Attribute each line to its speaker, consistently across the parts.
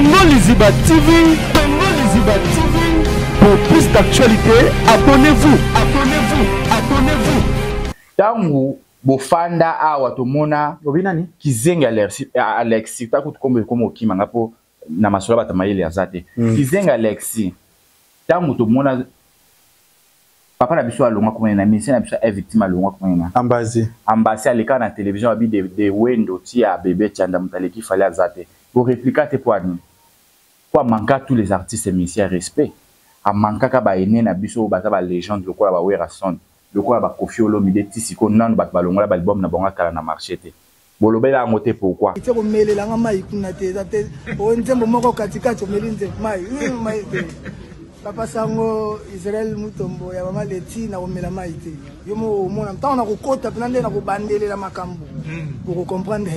Speaker 1: Congo Liziba TV, Congo Liziba TV. Pour plus d'actualités, abonnez-vous, abonnez-vous, abonnez-vous.
Speaker 2: Tangu bofanda awa tomona
Speaker 3: obi nani
Speaker 2: kizengi Alexis, Alexis takutu kombo ekoma okima nga po na masolo bato mayele aza te. Kizengi Alexis, tangu tomona papa na biso alongwa kuna na ministère na biso ya victime alongwa kuna na
Speaker 3: Ambassy.
Speaker 2: Ambassy aleka na télévision abi de wendo ti ya bébé Tchanda mutaleki fallait aza te. Bo répliquer te po ani. Po manqua tous les artistes et musiciens respect. A manqua ka ba aîné na biso baza ba légende lokola ba Wera Son, lokola ba Koffi Olomide ti siko nanu bato balongola ba album na bango kala na marché te. Bolobela yango te pourquoi?
Speaker 4: Te komelela nga mai kuna te, eza te. O nzembo moko katikati omeli nzembo mai, mai te. Papa Sango Israël Mutombo ya mama Leti na komela mai te. Yo mo omona ntango na kokota mpena nde na kobandelela makambo. Oko comprendre.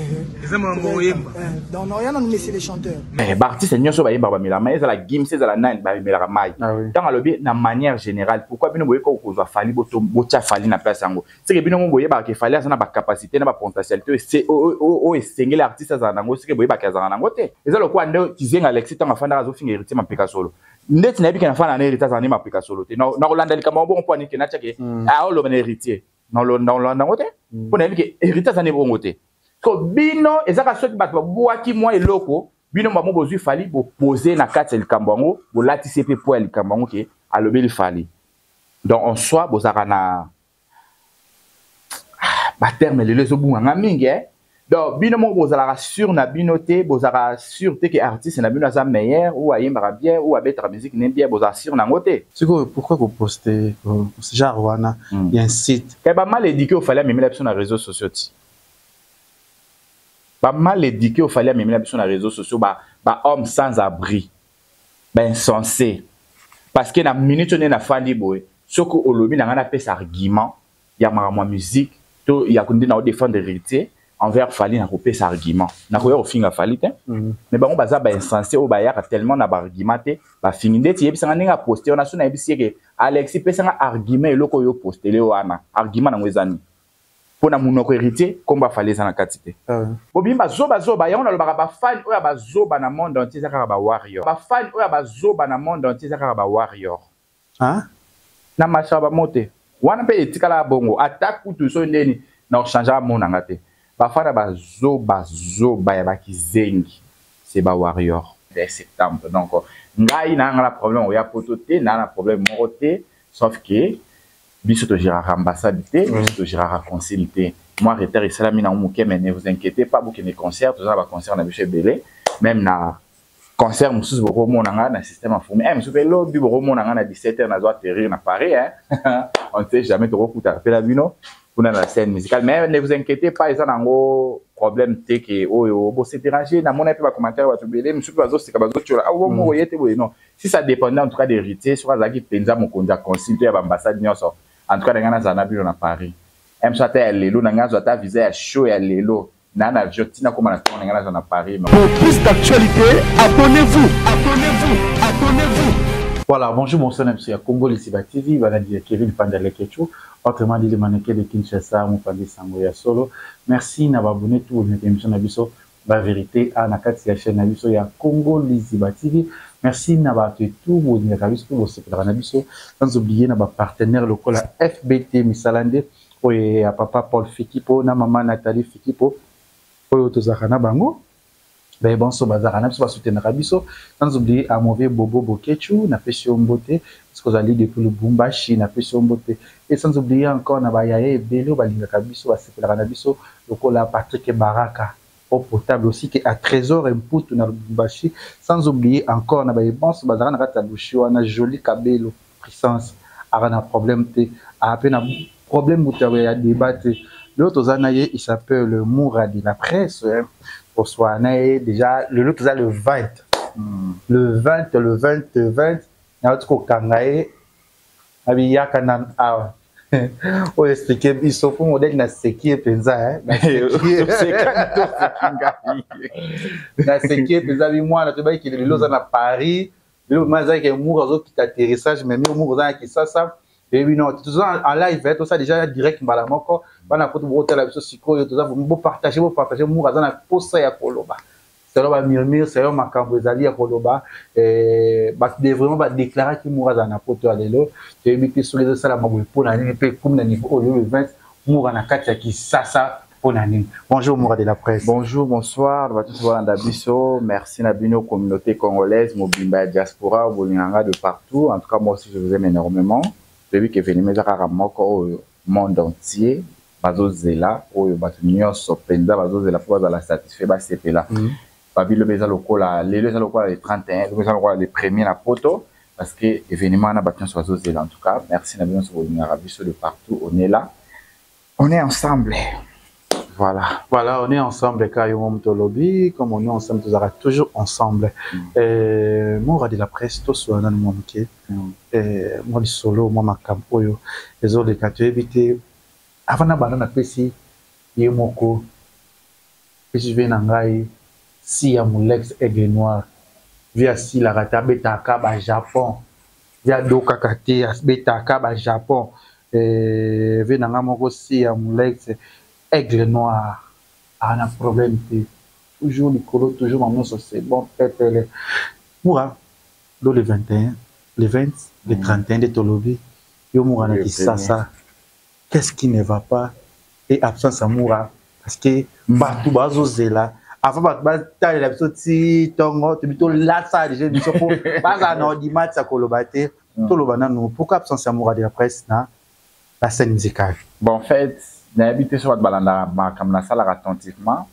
Speaker 5: Eza makambo oyemba.
Speaker 4: Donc na oyana monsieur les chanteurs.
Speaker 2: Ba artiste nyonso bayembaka bamela mai, ezala Gims, ezala nani, bamelaka mai.
Speaker 3: Ah oui.
Speaker 2: Ntango alobi na manière générale, pourquoi bino boyeka kozwa Fally botia Fally na place yango? C'est que bino mo boyebaka ke Fally aza na ba capacité na ba potentialité oyo esengeli artiste azala nango, c'est que boyebaka azala nango te. Eza lokola nde Kizenga Alexis ntango afandaka azofinga héritier mapeka solo. Ndeti nayebi ke nafanda na héritier azala nde mapeka solo te. Na kolanda likambo bongo mpo anike natia ke, aoloba na héritier. Na kolanda yango te. Mpo nayebi ke héritier aza nde bongo te. So bino ezaka soki bato babwaki mwa eloko, bino bango bozwi Fally bopose na kati ya likambo yango, bolatisi pe po ya likambo yango ke alobeli Fally. Donc en soi bozalaka na ba terme lelo ezobunga nga mingi, eh? Donc bino moko bozalaka sûr na bino te, bozalaka sûr te ke artiste na bino aza meilleur ou ayembaka bien ou abetaka musique ne bien, bozalaka sûr nango te.
Speaker 3: Sikoyo pourquoi ko poster genre wana ya un site?
Speaker 2: Eh, ba mal éduqué ofali amemela biso na réseaux sociaux ti. Ba mal éduqué ofali amemela biso na réseaux sociaux, ba hommes sans abri, ba insensé. Parce que na minute on est na fandi boy, soko olobi na ngana pesa argument ya makambo ya musique to ya kundi na défendre héritier envers Fally na kopesa argument. Na koya ofinga Fally te. Mais bango baza ba insensé oyo bayaka tellement na ba argument te, ba fingi ndeti yebisanga ndenge a poster wana, so na yebisi ke Alexis pesanga argument eloko yo postele wana. Argument nango eza nini? Pona monoko héritier komba Fally eza na kati te. Bobimba zoba zoba yango nalobaka ba fan oyo ba zoba na monde entier eza kaka ba warrior. Ba fan oyo ba zoba na monde entier eza kaka ba warrior.
Speaker 3: Hein?
Speaker 2: Na marcha ba mote. Wana pe etikala bongo ata kutu so ndeni na changer mona nga te. Ba fana ba zoba zoba ya ba kizengi c'est ba warrior. De septembre. Donc ngai na nga problème oya poto te na na problème moko te sauf que biso to gérera ambassade te, biso to gérera consul te. Moi retard esalami na muke, mais ne vous inquiétez pas, bokende concert, toza ba concert na biso ebele, même na concert mosusu bokomona nga na système ya fourmi. Mosusu pe lobi bokomona nga na 17h nazo atterrir na Paris, hein. On ne sait jamais, tokokutana pe na bino kuna na scène musicale, mais ne vous inquiétez pas, eza nango problème te ke oyo bo se déranger. Na mona pe ba commentaire bato ebele, mosusu pe bazoseka, bazotiola. Ah, oyo moko ye te boye, non. Si ça dépendait en tout cas d'héritier, soki azalaki mpenza mokonzi ya consul to ya ba ambassade nyonso, en tout cas na ngai nazala na bino na Paris. Mosusu ata ya lelo, na ngai azwa ata visa ya show ya lelo, na na avion tina koma na ntongo na ngai nazala na Paris.
Speaker 1: Pour plus d'actualités, abonnez-vous, abonnez-vous, abonnez-vous.
Speaker 3: Voilà, bonjour, bonsoir, MC ya Congo Lisiba TV, balandi ya Kevin Panda Lekechu, autrement dit le mannequin de Kinshasa, Mopandi Sango ya Solo. Merci na ba abonné tout na émission na biso ba vérité a na kati ya chaîne na biso ya Congo Lisiba TV. Merci na ba tout bolingaka biso bo sepelaka na biso, sans oublier na ba partenaire lokola FBT Misalande oyo ya papa Paul Fikipo na mama Nathalie Fikipo oyo tozalaka na bango. Ben bonso bazalaka na biso, basoutenaka biso, sans oublier à mauvais Bobo Bokechu na pesi yo mbote parce que ozali depuis Lubumbashi, na pesi yo mbote, et sans oublier encore na bayaya ebele oyo balingaka biso, basepelaka na biso lokola Patrick Baraka au potable aussi que à Trésor Mputu na Lubumbashi, sans oublier encore na baye bonso bazalaka na kati ya Lushi wana Joli Kabelo puissance aka na problème te, a pe na problème moto ya débat te. L'autre toza na ye, il s'appelle Moura de la presse, hein. Bonsoir na ye déjà le l'autre toza le 20. Le 20, le 20, le 20 na kokanga ye abiyaka na awa oyo expliquer biso po modèle na seki ye mpenza, hein. Na seki ye mpenza bi mwana toyebaki lelo oza na Paris, lelo ma ezalaki Moura azokita atterrissage, mais mi Moura oza na Kisasa. Eyebi non, toza en live, tosala déjà direct mbala moko bana poto bokotala biso sikoyo, toza bopartage, bopartage. Moura aza na posa ya koloba. Selon bamurmure, selon makambo ezali ya koloba, bato de vraiment badéclaraki Mura azala na Poto ya lelo. Toyebi te soki ezosalama boye mpo na nini, mpe ekomi na niveau oyo le 20, Mura na kati ya Kisasa mpo na nini. Bonjour Mura de la presse.
Speaker 2: Bonjour, bonsoir bato nyonso balanda biso. Merci na bino, communauté congolaise mobimba ya diaspora, bolinganga de partout. En tout cas, moi aussi, je vous aime énormément. Toyebi ke événement eza kaka moko oyo monde entier bazozela, oyo bato nyonso mpenza bazozela mpo bazala satisfait, basepela. Babilobi eza lokola lelo, eza lokola le 31, lobi eza lokola le premier na Poto, parce que événement wana bato nyonso bazozela. En tout cas, merci na bino nyonso bolingaka biso de partout. On est là, on est ensemble, voilà.
Speaker 3: Voilà, on est ensemble car yo moto lobi, comme on est ensemble, tozalaka toujours ensemble. Mura de la presse, tosolola nanu mwa moke. Mwa lisolo, mwa makambo oyo ezoleka, toyebi te. Avant na banda, napesi ye moko, pesi ve na ngai si ya Molex Aigle Noir. Vi asilaka te, abetaka bajapon, vi adokaka te, abetaka bajapon. Ve na ngai moko si ya Molex Aigle Noir aa na problème te, toujours likolo, toujours bango nyonso, c'est bon, pepele. Mura, do le 21, le 20, le 31 nde tolobi yo Mura na Kisasa. Qu'est-ce qui ne va pas et absence ya Mura? Parce que bato bazozela, avant bato batalela biso ti ntongo, tobi tolasa déjà biso mpo bazala na audimat ya koloba te. Toloba nanu, pourquoi absence ya Mura de la presse na la scène musicale?
Speaker 2: Bon, en fait, nayebi te so bato balandaka makambo nasalaka attentivement.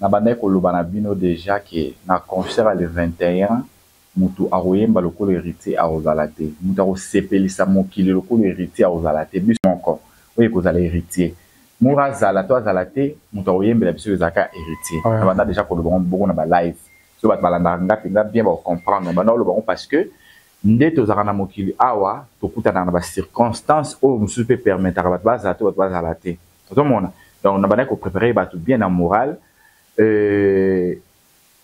Speaker 2: Na bandaki koloba na bino déjà ke na concert ya le 21, moto akoyemba lokola Héritier akozala te, moto akosepelisa mokili lokola Héritier akozala te. Biso moko oyo ekozala Héritier. Mura azala to azala te, moto akoyembela biso ezalaka Héritier. Na banda déjà koloba ngo bongo na balive. So bato balandaka nga mpenza bien, bakocomprendre. Banda koloba ngo parce que nde tozalaka na mokili awa, tokutanaka na bacirconstance oyo mosusu mpe permettaka bato bazala te, bato bazala te. Ozomona, donc na bandaki kopréparer bato bien na moral.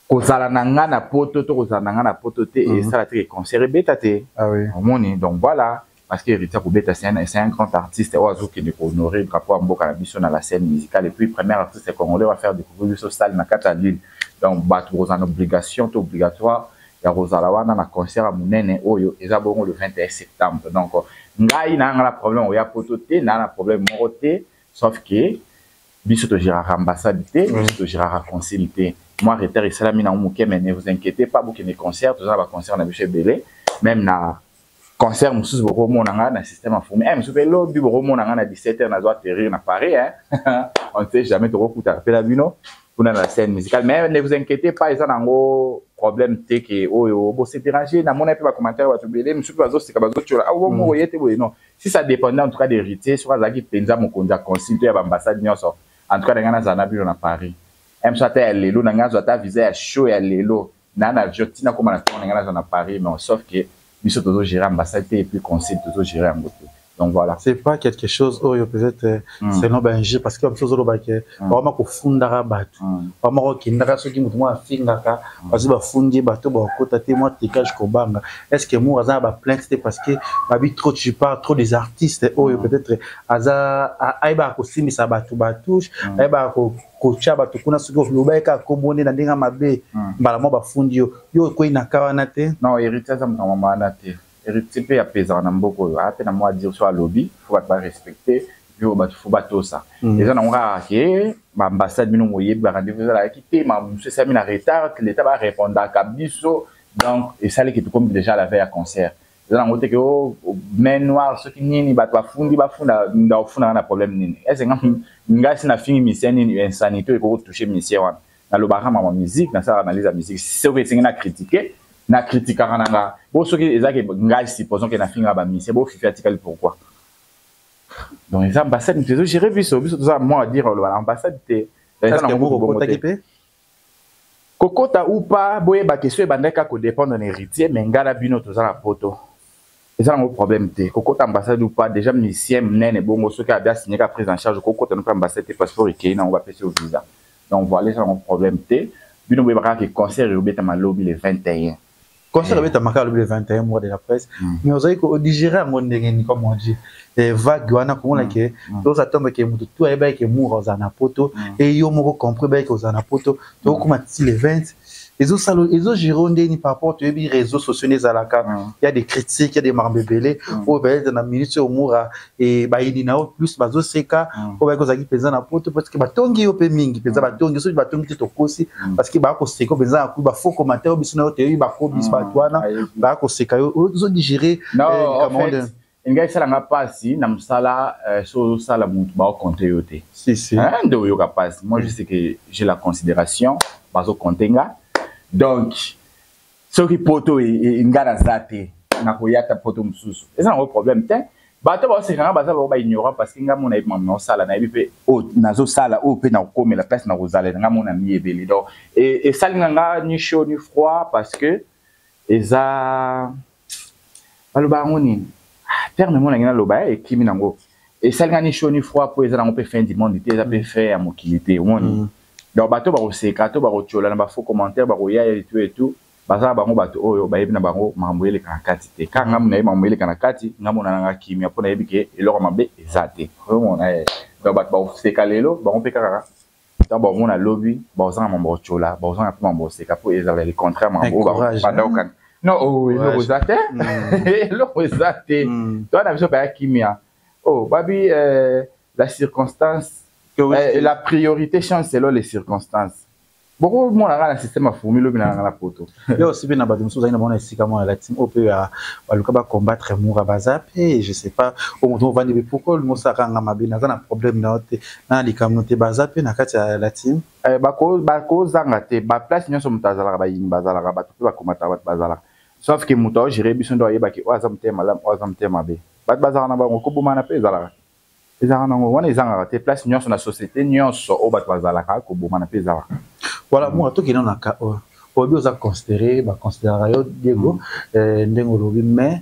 Speaker 2: Kozala na nga na Poto to kozala na nga na Poto te, esala te ke concert ebeta te.
Speaker 3: Ah oui.
Speaker 2: Omoni, donc voilà, parce que Héritier kobeta, c'est un grand artiste oyo azokende kohonorer drapeau ya mboka na biso na la scène musicale, et puis premier artiste congolais va faire découvrir biso salle na kati ya Lille. Donc bato kozala na obligation to obligatoire ya kozala wana na concert ya monene oyo eza bongo le 21 septembre. Donc ngai naa nga na problème oya Poto te, naa na problème moko te, sauf que biso togéraka ambassade te, biso togéraka consul te. Mwa retard esalami nango moke, mais ne vous inquiétez pas, bokende concert, toza na baconcert na biso ebele. Même na concert mosusu bokomona nga na système ya fourmi mosusu mpe lobi bokomona nga na 17 heures, nazwa atterrir na Paris, hein? On ne sait jamais, tokokutaka mpe na bino kuna na la scène musicale. Mais ne vous inquiétez pas, eza nango problème te ke oyo bose déranger. Namona mpe bacommentaire, bato ebele mosusu mpe bazoseka, bazotiola awo moko ye te boye. Non, si ça dépendait en tout cas d'Héritier, soki azalaki mpenza mokonzi ya consul to ya baambassade nyonso, en tout cas na ngai nazala na bino na Paris. Mosusu ata ya lelo na ngai azwa ata visa ya show ya lelo na avion ntina koma na ntongo na ngai nazala na Paris. Mais sauf que biso tozogérer ambassade te et puis consul tozogérer yango te. Donc voilà.
Speaker 3: C'est pas quelque chose oyo peut-être selon bainjure, parce que biso ozoloba ke bakoma kofundaka bato, bakoma kokendaka soki moto moko afingaka, parce bafundi bato bakokota te, mwa tricage, kobanga. Est ce que Mura aza na baplainte te? Parce que babi trop, tu parles trop des artistes oyo peut-être aza ayebaka kosimbisa bato batouche, ayebaka kotia bato kuna. Soki olobaki kaka kombo nde na ndenge ya mabe, mbala moko bafundi yo. Yo okwei na ka wana te?
Speaker 2: Non, Héritier aza moto ya mama wana te. Héritier mpe apezaka na mboka oyo, aya mpe na mwa dire so alobi, fo bato barespecte yo, bato fo batosa. Eza nango kaka ke baambassade, bino moyebi, barendez-vous ezalaki te, mosusu esalami na retard, l'état barépondaka biso, donc esalaki tokomi déjà la veille ya concert. Eza nango te ke o main noire soki nini, bato bafundi, bafunda, ndakofundaka na problème nini? Ese ngai si nafingi musicien nini, insanité oyo ekoki kotouche musicien wana? Nalobaka mama musique, nasalaka analyse ya musique. Soki esengi na critique, na critiquaka na nga bo. Soki ezaki ngai, supposons ke nafingaka bamusicien bo, Fifi atikali pourquoi? Donc eza ambassade moto ezogérer biso. Biso toza mwa dire oloba na ambassade te.
Speaker 3: Eza nango kokotaki mpe?
Speaker 2: Kokota ou pas, boyeba question ebandaki kaka kodépendre na Héritier. Mais ngai na bino toza na Poto, eza nango problème te kokota ambassade ou pas. Déjà musicien monene bongo, soki abi asigneka prise en charge, kokota no mpe ambassade te, passeport ekei nango, bapesi yo visa. Donc voilà, eza nango problème te. Bino boyeba kaka ke concert ekobetama lobi le 21.
Speaker 3: Concert ebetamaka lobi le 21, Mura de la presse. Mais ozali kodigérer yango ndenge nini? Comme on dit, vague wana, komona ke tozatendre ke moto tu ayebaki ke Mura ozala na Poto, e yo moko compris bayaki ozala na Poto, tokokoma ti le 20. Ezosala, ezogérer ndeni par rapport toyebi réseaux sociaux nde ezalaka? Ya des critiques, ya des makambo ebele oyo peut-être na minute oyo Mura e bayini na yo plus bazoseka, oyo bayaki ozalaki mpenza na poto, parce que batongi yo mpe mingi mpenza. Batongi, soki batongi te, tokosi, parce que bakoseka mpenza na bafaux commentaire oyo biso na yo toyebi bakobisi bato wana bakoseka yo. Ozodigérer?
Speaker 2: Non, en fait, ngai esalanga mpasi na mosala. So ozosala, motu baokonte yo te.
Speaker 3: Si, si.
Speaker 2: Nde oyoka mpasi. Moi, je sais que j'ai la considération, bazokonte nga. Donc soki poto nga naza te, nakoya ta poto mosusu, eza nango problème te. Bato baosekanga baza bango baignorant, parce que nga mo nayebi makambo naosala, nayebi mpe oyo nazosala, oyo mpe nakokomela place nakozalela nga mo na miyebeli. Donc esalinga nga ni chaud ni froid, parce que eza, baloba yango nini, terme mo nangi naloba ekimi nango. Esalinga ni chaud ni froid mpo eza nango mpe fin du monde te, eza mpe fin ya mokili te, omoni. Donc bato bakoseka to bakotiola na bafaux commentaire, bakoya et tout et tout, baza na bango bato oyo bayebi na bango makambo eleka na kati te. Kaka ngambo nayebi makambo eleka na kati, ngambo na nanga kimia, mpo nayebi ke eloko mabe eza te, omona. Donc bato bakoseka lelo, bango mpe kaka ntango bakomona lobi, bakozanga mambo kotiola, bakozanga mpe mambo koseka, mpo ezala le contraire makambo oyo banda kokanga. Non, oh, eloko eza te, eloko eza te. Toa na biso baya kimia. Oh, babi la circonstance, la priorité change selon les circonstances. Bokomona nga na système ya fourmi, lobi na nga na poto.
Speaker 3: Yo aussi mpe na bato mosusu ozali na bango na esika moko na latine oyo mpe baluka bacombattre Mura, baza mpe, je sais pas, oyo moto ovandi mpe pourquoi olingi osalaka nga mabe, naza na problème na yo te, na likambo te, baza mpe na kati ya latine.
Speaker 2: Bakozanga te. Baplace nyonso moto azalaka, bayini bazalaka, bato mpe bakomataka, bato bazalaka, sauf ke moto aogérer biso nde ayebaki oyo aza motema malamu, oyo aza motema mabe. Bato bazalaka na bango, kobomana mpe ezalaka, ezalaka nango wana, ezangaka te. Place nyonso, na société nyonso oyo bato bazalaka, kobomana mpe ezalaka.
Speaker 3: Voilà, Mura, tokende na ka oyo oyebi oza considéré, baconsidéraka yo Diego ndenge olobi, mais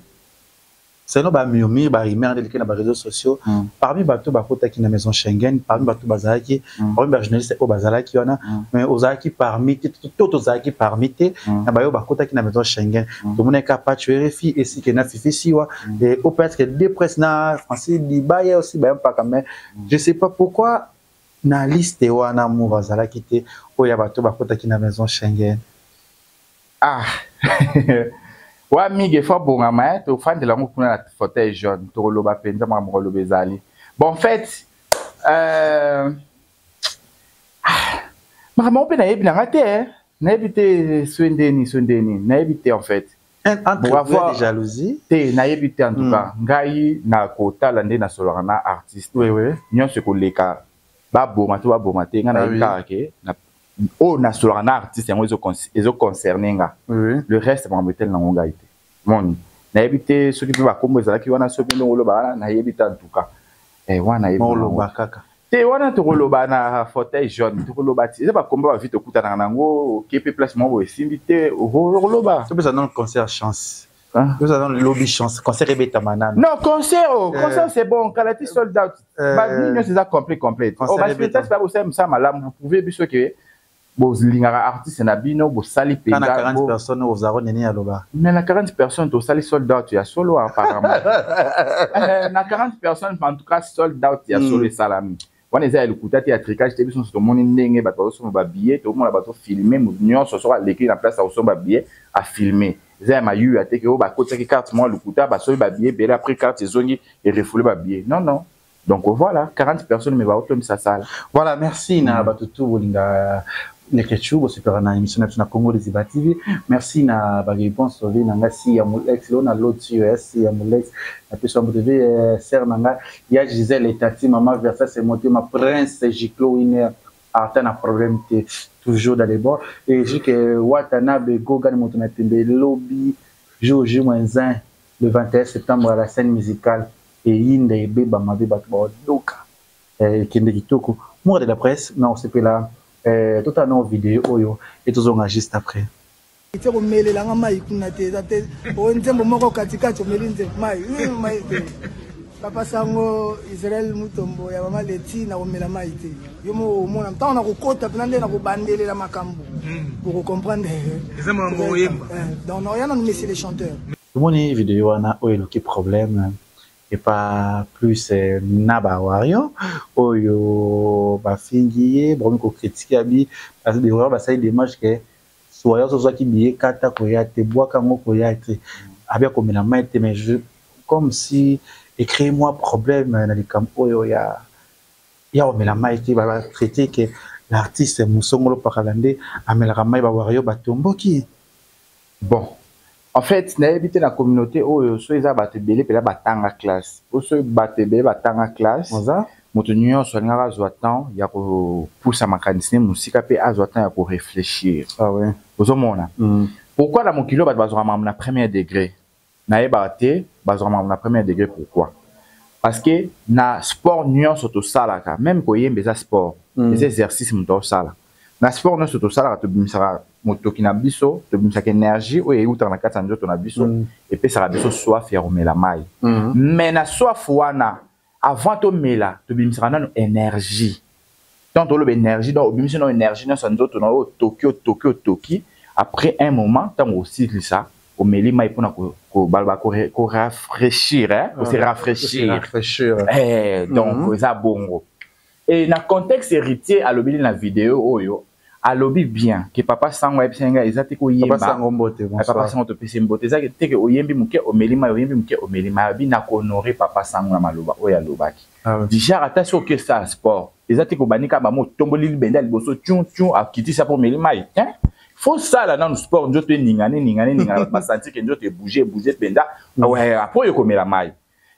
Speaker 3: selon bamurmure, barumeur nde eleki na baréseaux sociaux, parmi bato bakotaki na maison Schengen, parmi bato bazalaki, parmi bajournaliste oyo bazalaki wana, mais ozalaki parmi te, to tozalaki parmi te na bayo bakotaki na maison Schengen. Tomonaki kaka Pacho RFI esike na Fifi Siwa et au peut-être deux presse na Francis Dibaya aussi baya mpaka, mais je sais pas pourquoi na liste wana Mura azalaki te, oyo ya bato bakotaki na maison Schengen.
Speaker 2: Ah, wa mingi efo abongama, tofandela yango kuna na fauteuil jaune, tokoloba mpenza makambo koloba ezali. Bon, en fait, makambo yango mpe nayebi nanga te, nayebi te so ndeni, so ndeni, nayebi te en fait.
Speaker 3: Entre jalousie?
Speaker 2: Te, nayebi te. En tout cas, ngai na kotala nde nasolaka na artiste nyonso ekoleka, baboma to baboma te, ngai nayebi kaka ke oyo nasolaka na artiste yango ezoconcerne nga. Le reste, makambo etali nango ngai te, moni nayebi te soki mpe bakombo ezalaki wana, soki ndenge oloba wana, nayebi te. En tout cas, wana
Speaker 3: oloba kaka.
Speaker 2: Te, wana tokoloba na fauteuil jaune, tokoloba ti eza bakombo bavi tokutanaka nango, oke mpe place moko boye esimbi te, okoloba.
Speaker 3: Topesa nano concert chance, topesa nano lobi chance, concert ebetama nano.
Speaker 2: Non, concert, oh, concert c'est bon, kala ti sold out, banini nyonso eza complet, complete. Oh, baspectacle mpe bosala mosala malamu, vous pouvez biso ke bolingaka artiste na bino, bosali.
Speaker 3: Mpenza 40 personnes ozaro nini aloba?
Speaker 2: Mais na 40 personnes tosali sold out ya solo apparemment. Na 40 personnes en tout cas, sold out ya solo esalami. Wana eza ya lokuta te, ya tricage te. Biso nyonso tomoni ndenge bato bazosomba babillet, tomona bazofilme moto nyonso soki aleki na place ya kosomba billet, afilme. Eza ya mayuya te ke oyo bakotisaki carte mwa lokuta, basombi babillet ebele, après carte ezongi, erefoule babillet. Non, non. Donc voilà, 40 personnes, mais baotondisa sala.
Speaker 3: Voilà, merci na bato tu bolinga Leketchou, bosepela na émission na biso na Congo Liziba TV. Merci na baréponse ovi na nga si ya Molex leo na loti oyo si ya Molex na biso ya TV, sœur na nga ya Gisèle Etati, mama Versace Motema, Prince Giclo Winner, ata na problème te, toujours dans les bords. Et Jike Watanabe Gogan, moto na tembe, lobi jour J moins 1, le 21 septembre, à la scène musicale eyinda ebeba mabe, bato baodoka ekende kitoko. Mura de la presse na osepela, totala nao video oyo e tozonga juste après.
Speaker 4: Te, komelelanga mai kuna te, eza te. Oyo nzembo moko katikati, omeli nzembo mai, mai te. Papa sango Israel Mutombo ya mama Leti, na komela mai te. Yo moko omona ntango na kokota mpena nde na kobandelela makambo, okocomprendre.
Speaker 5: Eza makambo oyemba.
Speaker 4: Donc naoya nanu, monsieur le chanteur.
Speaker 3: Tomoni video wana oyo eluki problème epa plus na bawario oyo bafingi ye, bakomi kocritiquer abi basali démarche ke. Soya ozwaki billet, kata, koya te, bwaka yango, koya te, abia komela mai te. Mais je, comme si ecréer moi problème na likambo oyo ya komela mai te, batraité que l'artiste Mosongolo Pakala nde amelaka mai, bawarrior batomboki.
Speaker 2: Bon, en fait, nayebi te na communauté oyo so eza bato ebele mpenza batanga classe, po soki bato ebele batanga classe, moto nyonso alingaka azwa temps ya kopusa makanisi ne mosika mpe azwa temps ya koréfléchir.
Speaker 3: Ah ouais.
Speaker 2: Ozomona pourquoi na mokili oyo bato bazwaka makambo na premier degré? Nayebaka te bazwaka makambo na premier degré pourquoi. Parce que na sport nyonso tosalaka, même koyemba eza sport, eza exercice moto aosala. Na sport nyonso tosalaka, tobimisaka motoki na biso, tobimisaka énergie oyo eutaka na kati ya nzoto na biso, epesaka biso soif ya komela mai. Mais na soif wana, avant tomela, tobimisaka nano énergie. Donc toloba énergie, donc obimisi nano énergie nyonso ya nzoto na oyo, otoki, otoki, otoki. Après un moment, ntango osilisa, omeli mai mpona baloba korafraîchir, kose rafraîchir. Donc eza bongo. E na contexte, Héritier alobili na video oyo, alobi bien ke papa Sango ayebisi ngai eza te koyemba. Papa Sango, topesi mbote. Eza te ke oyembi moke, omeli mai, oyembi moke, omeli mai. Alobi na kohonorer papa Sango na maloba oyo alobaki. Déjà, ata soki okesala sport, eza te kobandi kaka bamo otomboli libende ya liboso, tchun tchun, akitisa mpo omeli mai te. Faut sala nanu sport, nzoto eningana, eningana, eningana, basentir ke nzoto ebouge, ebouge mpenza. Après oyo komela mai.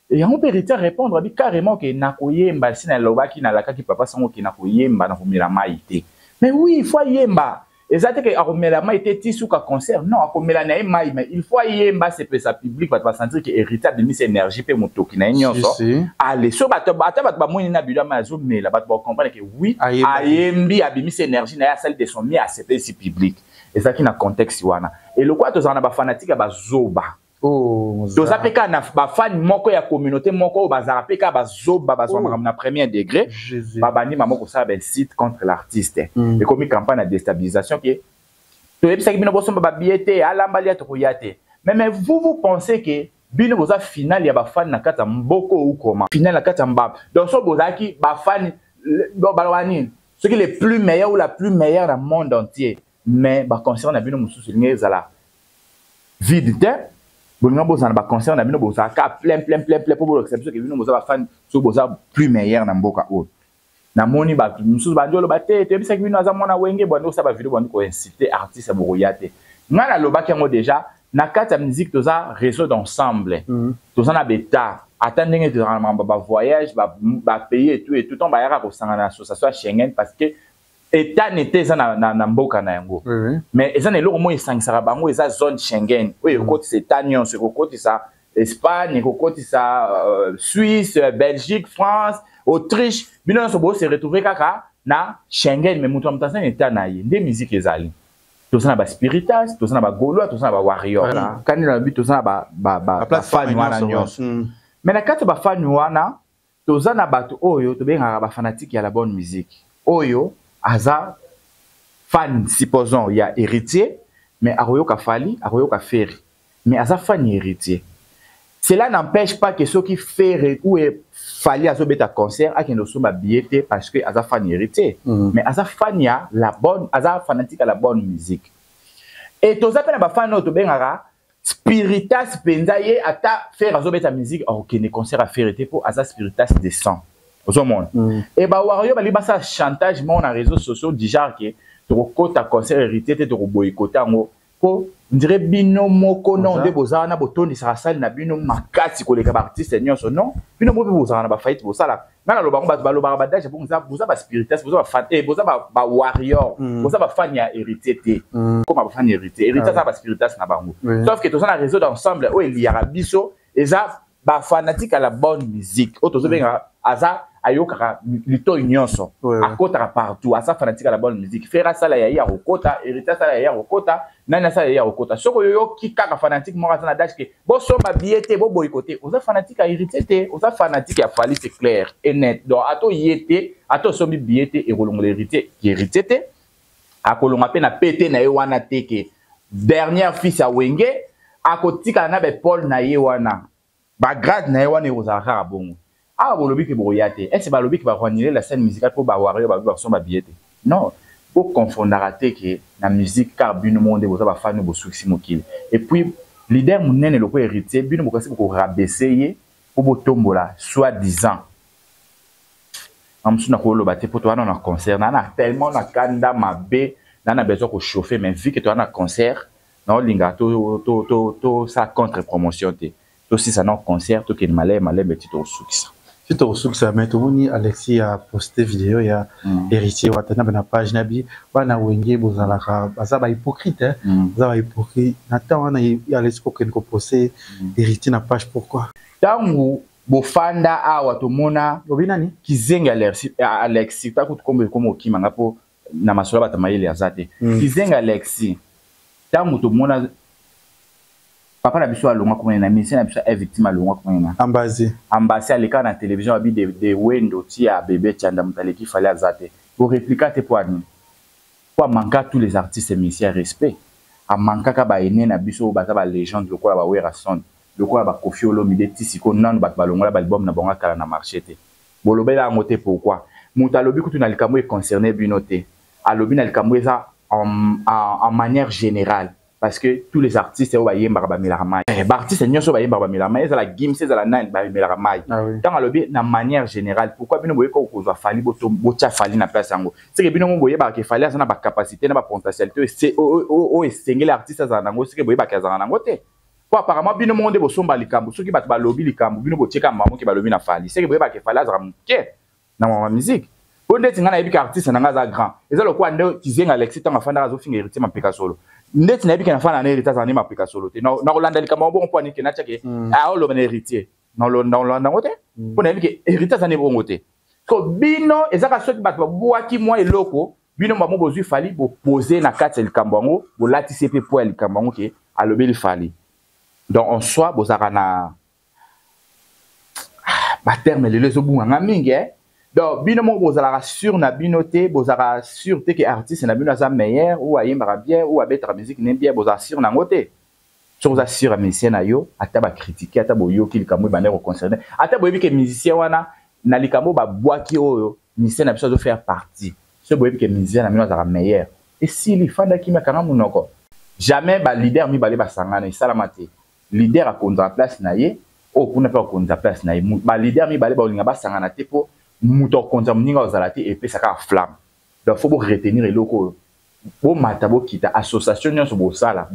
Speaker 2: Yango mpe Héritier répondre, abi carrément ke nakoyemba, si nalobaki, nalakaki papa Sango ke nakoyemba, nakomela mai te. Mais oui, il faut ayemba. Eza te ke akomela mai te ti suka concert, non. Akomela na ye mai, mais il faut ayemba, asepesa public, bato basentir ke Héritier abimisi énergie mpe motoki na ye nyonso. Ale so bato, ata bato bamoni na bilo mai azomela, bato bacomprendre ke oui, ayembi, abimisi énergie na ye, asali de son mieux, asepesi public. Ezalaki na contexte wana. Eloko tozala na bafanatike ya bazoba.
Speaker 3: Oh,
Speaker 2: toza mpe kaka na bafani moko ya communauté moko oyo bazalaka mpe kaka bazoba, bazwa makambo na premier degré, babandi mamo kosala baincite contre l'artiste. Ekomi campagne ya déstabilisation ke toyebisaki bino bosomba babillet te, alamba lia, tokoya te. Mais vous, vous pensez ke bino boza finale ya bafani na kati ya mboka ou comment? Finale na kati ya mbaba. Donc so bozalaki bafani, baloba nini, soki les plus meilleurs ou la plus meilleure na monde entier, mais baconcert na bino mosusu elingi ezala vide te. Bolinga bozala na baconcert na bino, bozalaka plein, plein, plein, plein, mpo bolakisa biso ke bino boza bafani, soki boza plus meilleur na mboka oyo. Namoni bato mosusu bandi oloba te, toyebisaki bino aza mwana Wenge, bandi kosala bavideo, bandi koincite artiste, bokoya te. Ngai nalobaki yango déjà, na kati ya musique toza réseau d'ensemble. Toza na beta, ata ndenge tozalaka na makambo bavoyage, bapays et tout et tout, ntango bayaka kosangana na association ya Schengen, parce que état nete eza na mboka na yango. Mais eza na eloko moko esangisaka bango, eza zone Schengen oyo ekokotisa état nyonso, ekokotisa Espagne, ekokotisa Suisse, Belgique, France, Autriche. Bino nyonso bose retrouve kaka na Schengen, mais moto ya moto aza na état na ye. Nde musique ezali, toza na baspiritas, toza na bagaulois, toza na bawarrior. Kandi na lobi, toza na bafani wana nyonso. Mais na kati ya bafani wana, toza na bato oyo tobengaka bafanatike ya la bonne musique, oyo aza fan, supposons, ya Héritier, mais akoyoka Fally, akoyoka Ferre, mais aza fan ya Héritier. Cela n'empêche pas que soki Ferre ou Fally azobeta concert, akende osomba billet te parce que aza fan Héritier, mais aza fan ya la bonne, aza fanatique ya la bonne musique. Et toza mpe na bafani oyo tobengaka spiritas mpenza. Ye ata Ferre azobeta musique, akokende concert ya Ferre te mpo aza spiritas de sang. Ozomona e bawarrior balingi basala chantage moko na réseaux sociaux du genre ke tokokota concert Héritier te, tokoboyikota yango, mpo ndire bino moko non nde boza wana, botondisaka sali na bino makasi koleka baartiste nyonso. Non, bino moko mpe bozalaka na bafaite bosala. Nga naloba ngo, bato balobaka badage bongo, boza baspiritas, boza bafan, boza bawarrior, boza bafani ya Héritier te. Koma bafani Héritier, Héritier aza baspiritas na bango. Sauf que toza na réseau d'ensemble oyo eliyaka biso, eza bafanatike ya la bonne musique oyo tozobengaka aza ayokaka litoi nyonso, akotaka partout, aza fanatique ya la bonne musique. Ferre asala ya ye, akokota. Héritier asala ya ye, akokota. Nani asala ya ye, akokota. Soki oyoki kaka fanatique moko aza na dage ke bosomba billet te, boboyiko te, oza fanatique ya Héritier te, oza fanatique ya Fally, c'est clair et net. Donc ata oye te, ata osombi billet te, ekolongola Héritier Héritier te, akolonga mpe na pete na ye wana te ke dernier fils ya Wenge. Akotikala na baepole na ye wana, bagrade na ye wana ekozala kaka bongo. Awa bolobi ke bokoya te, ese balobi ke bakoannuler la scène musicale mpo bawarrior balobi bakosomba billet te? Non. Boconfondaka te ke na musique car bino moko nde boza bafani, bosukisi mokili. Et puis leader monene lokola Héritier, bino bokasi bokorabaisser ye mpo botombola soi disant na mosusu. Nakoloba te mpo toza na concert na tellement na kanda mabe na besoin kochauffer, mais vu que toza na concert, naolinga tosala contre promotion te. Tosisa na concert, tokende malembe malembe ti tokosukisa.
Speaker 3: Ti tokosukisa. Mais tomoni Alexis a posté vidéo ya Héritier Watanabe na page na bi bana Wenge bozalaka, baza bahypocrite, baza bahypocrite. Na ntango wana Alexis kokende koposte Héritier na page, pourquoi?
Speaker 2: Ntango bofanda awa, tomona.
Speaker 3: Obi nani?
Speaker 2: Kizengi Alexis, takutu kombo ekoma okimanga mpo na masolo ya bato mayele aza te. Kizengi Alexis, ntango tomona papa na biso alongwa kumene na musicien na biso ya victime, alongwa kumene na
Speaker 3: Ambasi.
Speaker 2: Ambasi aleka na télévision abi de Wendo ti ya bebe Tianda, moto aleki Fally aza te. Borépliquer te mpo ani? Po amanka tous les artistes musiciens respect, amankaka baene na biso oyo baza balégende lokola baWerrason, lokola baKoffi Olomide. Ti sikoyo nanu bato balongola baalbum na bango akala na marché te, bolobela yango te. Pourquoi moto alobi kutu na likambo econcerne bino te, alobi na likambo eza en manière générale, parce que tous les artistes oyo bayembaka bamelaka mai, baartiste nyonso bayembaka bamelaka mai, ezala Gims, ezala nani, bamelaka mai. Ntango alobi na manière générale, pourquoi bino boyeka kozwa Fally, botya Fally na place yango? Seke bino mo boyebaka ke Fally aza na bacapacité na bapotentialité oyo esengeli artiste azala nango. Seke boyebaka azala nango te, po apparemment bino moko nde bosomba likambo. Soki bato balobi likambo, bino botieka mamoke balobi na Fally. Seke boyebaka Fally azalaka moke na mama musique. Po ndeti ngai nayebi ke artiste na ngai aza grand, eza lokola nde Kizenga Alexis ntango afandaka azofinga Héritier mapeka solo. Ndeti nayebi ke nafanda na Héritier, azala nde mapeka solo te, nakolanda likambo yango bongo mpo anike natiake aoloba na Héritier, nakolanda yango te mpo nayebi ke Héritier aza nde bongo te. So bino ezaka soki bato babwaki mwa eloko, bino bango bozwi Fally, bopose na kati ya likambo yango, bolatisi ye mpe po ya likambo yango ke alobeli Fally. Donc en soi bozalaka na baterme lelo ezobunganga mingi, eh? Donc bino moko bozalaka sûr na bino te, bozalaka sûr te ke artiste na bino aza meilleur ou ayembaka bien ou abetaka musique ne bien. Bozala sûr nango te. Soki oza sûr ya musicien na yo, ata bacritiquer, ata boyoki likambo ebanda koconcerner, ata boyebi ke musicien wana na likambo babwaki oyo, musicien na biso azofaire partie, soki boyebi ke musicien na bino azalaka meilleur, esili, fanda kimia, kanga monoko. Jamais baleader mibale basangana, esalama te. Leader akonzaka place na ye, oyo kuna mpe akonza place na ye. Baleader mibale bakolinga basangana te, mpo moto akonza moninga ozala te, epesa kaka flamme. Donc faut boretenir eloko oyo: bomata, bokita, association nyonso bosala,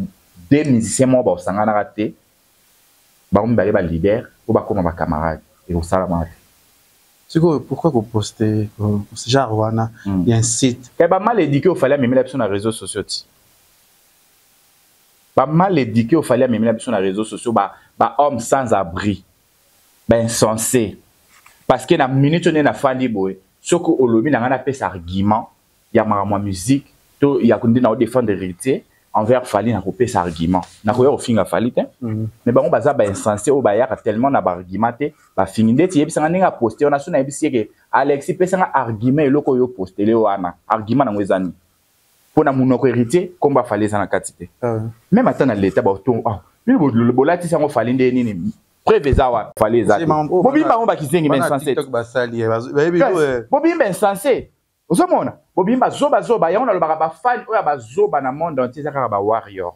Speaker 2: deux musiciens moko bakosanganaka te, bango mibale baleader, mpo bakóma bacamarade, ekosalamaka te.
Speaker 3: Sikoyo pourquoi koposte genre wana ya incite?
Speaker 2: Kay bamal éduqué oyo Fally amemela biso na réseaux sociaux, ti bamal éduqué oyo Fally amemela biso na réseaux sociaux, ba homme sans abri, bainsensé. Parce que na minute oyo nde nafandi boye, soki olobi na ngai napesa argument ya makambo ya musique to ya nde na odéfendre Héritier envers Fally, nakopesa argument, nakoya kofinga Fally te. Mais bango baza bainsensé oyo bayaka tellement na baargument te, bafingi. Ndeti yebisanga ndenge aposte wana, so nayebisi ye ke Alexis, pesanga argument, eloko oyo opostele wana, argument nango eza nini? Mpo na monoko Héritier, nkombo ya Fally eza na kati te. Même ata na leta bato bino bolatisi yango Fally nde nini? Preuve eza wapi? Fally eza te. Bobimi bango bakizengi, bainsensé, bobimi bainsensé. Ozomona bobimi bazobazoba. Yango nalobaka, bafani oyo ya bazoba na monde entier eza kaka bawarrior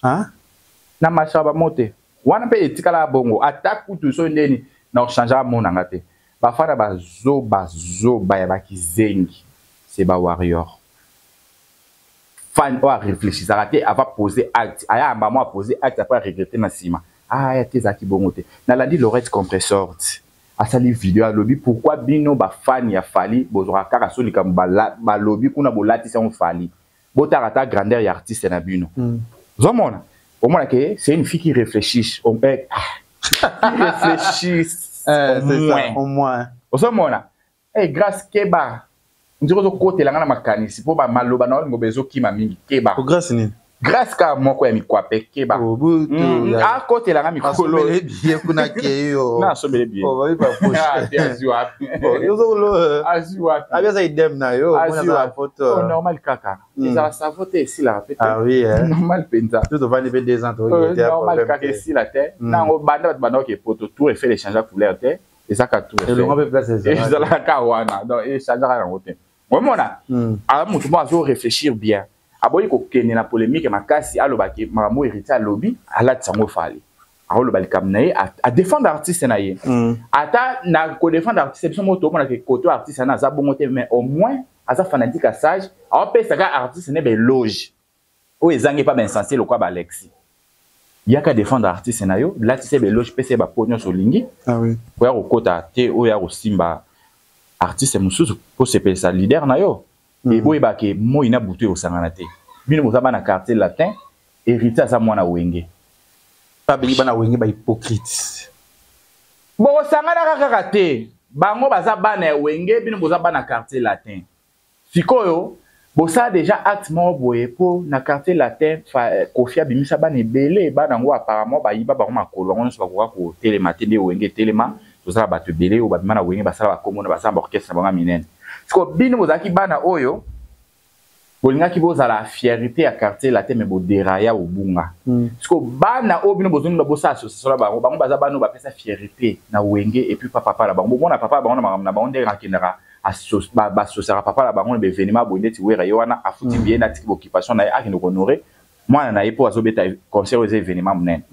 Speaker 2: na masaka bamo te. Wana mpe etikala bongo, ata kutu so ndeni na ochangeaka mo nanga te. Bafana bazobazoba ya bakizengi, c'est bawarrior. Fan oyo arefléchisaka te avant poser acte, aya amba mo apose acte, après aregrete na nsima. Aya te, ezalaki bongo te. Nalandi Lorette Compressor asali video, alobi pourquoi bino bafani ya Fally bozwaka kaka so likambo balobi kuna, bolatisi yango Fally, botaka ata grandeur ya artiste na bino. Ozomona, omona ke c'est une fille qui réfléchit, qui réfléchisse.
Speaker 3: Au moins.
Speaker 2: Ozomona, hey, Grâce, keba, nzoko ozokotela nga na makanisi mpo maloba na olingo bezokima mingi, keba.
Speaker 3: Grâce nini?
Speaker 2: Grâce kaka moko ya mikwape, keba, akotela nga mikolo.
Speaker 3: Kuna keyo.
Speaker 2: Na asombele bie. Azwi wapi? Azwi wapi?
Speaker 3: Abi aza idem na yo.
Speaker 2: Photo normal kaka, ezala savo te, esilaka pe
Speaker 3: te.
Speaker 2: Normal mpenza.
Speaker 3: Tovandi mpe 2 ans.
Speaker 2: Normal kaka, esila te nango. Banda bato banda oke poto, tour Eiffel echange couleur te, ezaka tour
Speaker 3: elongo mpe place.
Speaker 2: Ezalaka wana, donc echangeaka yango te. Omona, aza motu moko azo réfléchir bien. Aboyi kokende na polémique makasi. Alobaki makambo Héritier alobi, alatisa yango Fally. Akoloba likambo na ye, adéfendre artiste na ye. Ata na kodéfendre artiste, biso moko tomonaka koto artiste wana aza bongo te, mais au moins aza fanatique ya sage, aopesaka artiste ne baéloge oyo ezangi epa bainsensé lokwa baalexi. Yaka défendre artiste na yo, latisa ye baéloge, pesa ye bapo nyonso olingi. Oya kokota te, oyo ya kosimba artiste mosusu mpo sepelisa leader na yo. Eboyebake moi na butu ekosangana te. Bino boza bana Quartier Latin, Héritier aza mwana Wenge.
Speaker 3: Babengi bana Wenge bahypocrite.
Speaker 2: Bokosanganaka kaka te. Bango baza bana ya Wenge, bino boza bana Quartier Latin. Sikoyo bosala déjà acte moko boye mpo na Quartier Latin. Kofi abimisa bana ebele. Bana yango apparemment bayiba bango makolo, bango nyonso bakoka kotelema te nde Wenge etelema. Tozala bato ebele oyo babima na Wenge, basala bakombo na basala baorchestre na bango ya minene. Sikoyo bino bozalaki bana oyo bolingaki bozala fierté ya Quartier Latin, mais boderaya, bobunga. Sikoyo bana oyo bino bozolinga bosala association na bango, bango baza bana oyo bapesa fierté na Wenge. Et puis papa na bango, bomona papa na bango na makambo na bango ndenge akendaka, basosiaka papa na bango na baévénement boye. Ndeti Wera ye wana afuti billet na tiki baoccupation na ye, akende kohonorer mwana na ye mpo azobeta concert oyo eza événement monene.